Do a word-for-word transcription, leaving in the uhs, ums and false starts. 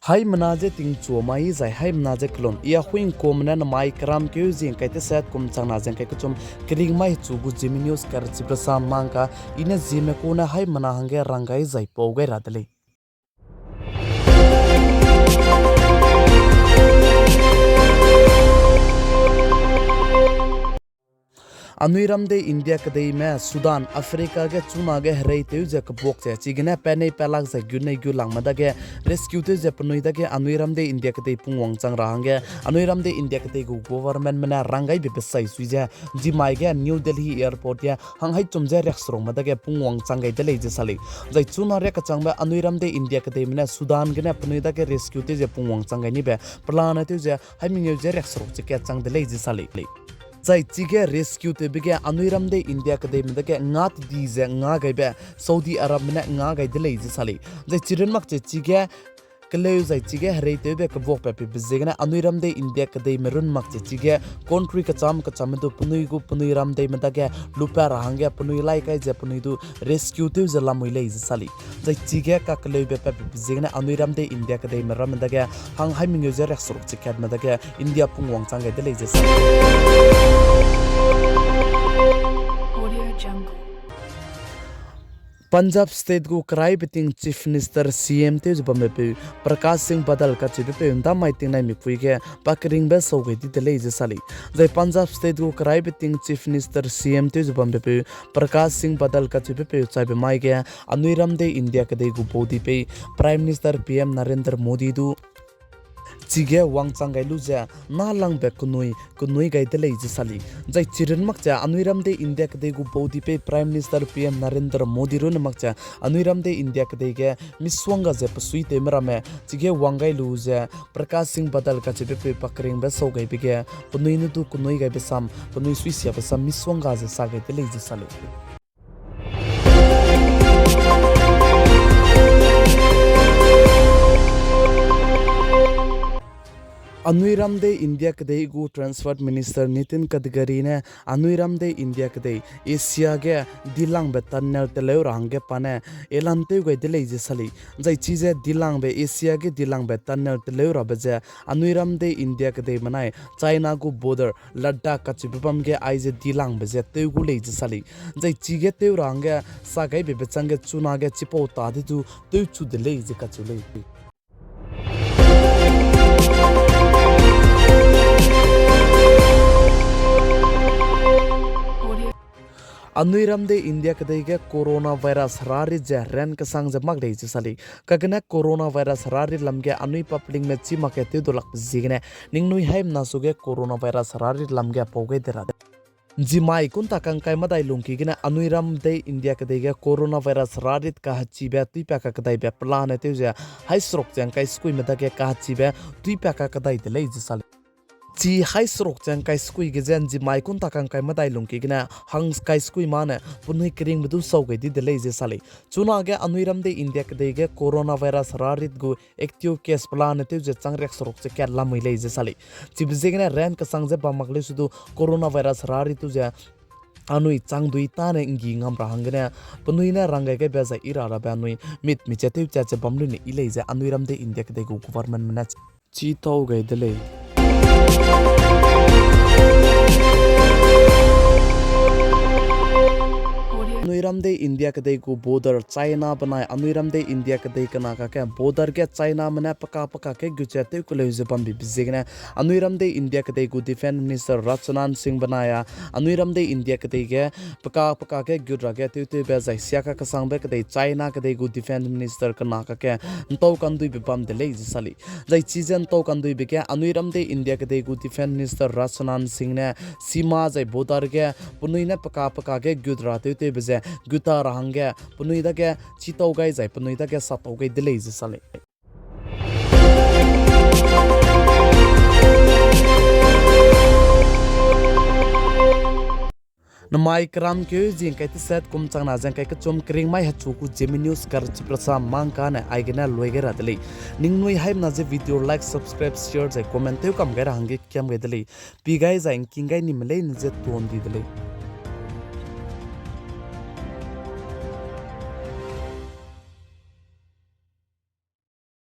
Haimena ze tingchua mai zai haimena ze kelum, i a huingkuame ne namai keram keu zing kai teset kum changna zeng kai kechum, keringmai hechu gu Zeme News karchibe sam mang ka, i ne Zeme ku ne haimena hangge rang gai zai pau gai ra de lei. Anui ram dei India kedeime Sudan, Africa ge chuna ge herei tew ze kebuak ze, chigene penei pelak zai gunei gu langme dage rescue tew ze penui dage anui ram dei India kedei pungwang chang ra hangge, anui ram dei India kedei gu governmentme ne rang gaibe besai sui ze, zimai ge New Delhi Airport ge hang haichum ze riakserukme dage pungwang chang gai de lei ze sa lei. Zai chuna riak kechangbe anui ram dei India kedeime ne Sudan gene penui dage rescue tew ze pungwang chang gai nibe pelane tew ze haimengeu ze riakseruk ze kat chang de lei ze sa lei. Zai chige rescue tewbe ge anui ram dei India kedeime dage nga tedi ze nga gaibe Saudi Arabme ne nga gai de lei ze sa lei. Zai chirun mak che chige keleu zai chige herei tewbe kebuakbe pebe ziegene anui ram dei India kedeime run mak che chige country kecham kechamme du penui gu penui ram deime dage lupa ra hangge penui lai kai ze penui du rescue tew ze lamui lei ze sa lei. Zai chige kakeleube pebe ziegene anui ram dei India kedeime ramme dage hang haimengeu ze riakseruk che katme dage India pungwang chang gai de lei ze sa lei. Punjab State gu keraibe ting Chief Minister, C M tew ze bambepeu Prakash Singh Badal kacheubepeu ndamai tingnai mipui ge pa keringbe sau gai di de lei ze sa lei. Zai Punjab State gu keraibe ting Chief Minister, C M tew ze bambepeu Prakash Singh Badal kacheubepeu chaibe mai ge anui ram dei India kedei gu baudi pei Prime Minister P M Narendra Modi du chige wangchang gai lu ze nâlangbe kenui, kenui gai de lei ze sa lei. Zai chirun mak che anui ram dei India kedei gu baudi pei Prime Minister P M Narendra Modi run mak che anui ram dei India kedei ge misuangga ze pesuitewme ramme chige wang gai lu ze Prakash Singh Badal kacheubepeu pa keringbe sau gaibe ge penui ne du kenui gaibe sam, penui suisiabe sam misuangga ze sa gai de lei ze sa lei. Anui ram dei India kedei gu Transport Minister Nitin Gadkari ne anui ram dei India kedei Asia ge dilangbe tunnel teleu ra hangge pa ne elan tew gai de lei ze sa lei. Zai chize dilangbe Asia ge dilangbe tunnel teleu rabe ze anui ram dei India kedei menai China gu border Ladakh kacheube bam ge aize dilangbe ze tew gu lei ze sa lei. Zai chige tew ra hangge sa gaibe bechângge chunage chipau ta de du tewchu de lei ze kacheu lei. Anui ram dei India kedei ge coronavirus herarit ze ran kesang ze mak lei ze sa lei. Kagene coronavirus herarit lam ge anui publicme chî mak ge tew du lakbe ziegene ningnui haimena suge coronavirus herarit lam ge pau gai de ra de. Nzimai kunta kangkai medai lungki gene anui ram dei India kedei ge coronavirus herarit kahechibe tuipa kakedaibe pelane tew ze haiseruk ze ngkai sekuime dage kahechibe tuipa kakedai de lei ze sa lei. Chi haiseruk ze ngkai sekui ge ze nzimai kunta kangkai medai lungki gene hang ngkai sekui mane penui keringbe du sau gai di de lei ze sa lei. Chunage anui ram dei India kedei ge coronavirus herarit gu active case pelane tew ze chang riakseruk ze kat lamui lei ze sa lei. Chibe ziegene ran kesang ze bam mak leu su du coronavirus herarit tew ze anui chang dui tâne nggi ngam ra hanggene penui ne rang gai gaibe zai i ra rabe anui mit mi che tew chat ze bam lu ne i lei ze anui ram dei India kedei gu governmentme ne chî tau gai de lei. Anui ram dei India kedei gu border China benai anui ram dei India kedei kena kakge border ge Chiname ne peka peka ge gut ze tew keleu ze bambibe ziegene anui ram dei India kedei gu Defence Minister Rajnath Singh benai a anui ram dei India kedei ge peka peka ge gut ra ge tewtewbe zai sia kakesangbe kedei China kedei gu Defence Minister kena kakge ntau kanduibe bam de lei ze sa lei. Zai chize ntau kanduibe ge anui ram dei India kedei gu Defence Minister Rajnath Singh ne sima zai border ge penui ne peka peka ge gut ra tewtewbe ze gut ta ra hangge penui dage chî tau gai zai penui dage sa tau gai de lei ze sa lei. Namai keram keu zing kai teset kum changna zeng kai kechum keringmai hechu gu Zeme News karchibe sam mang kane aigene lui gai ra de lei. Ningnui haimena ze video like, subscribe, share zai comment tew kam gai ra hangge kiam gai de lei. Pi gai zai ngking gai nime leine ze tuan di de lei.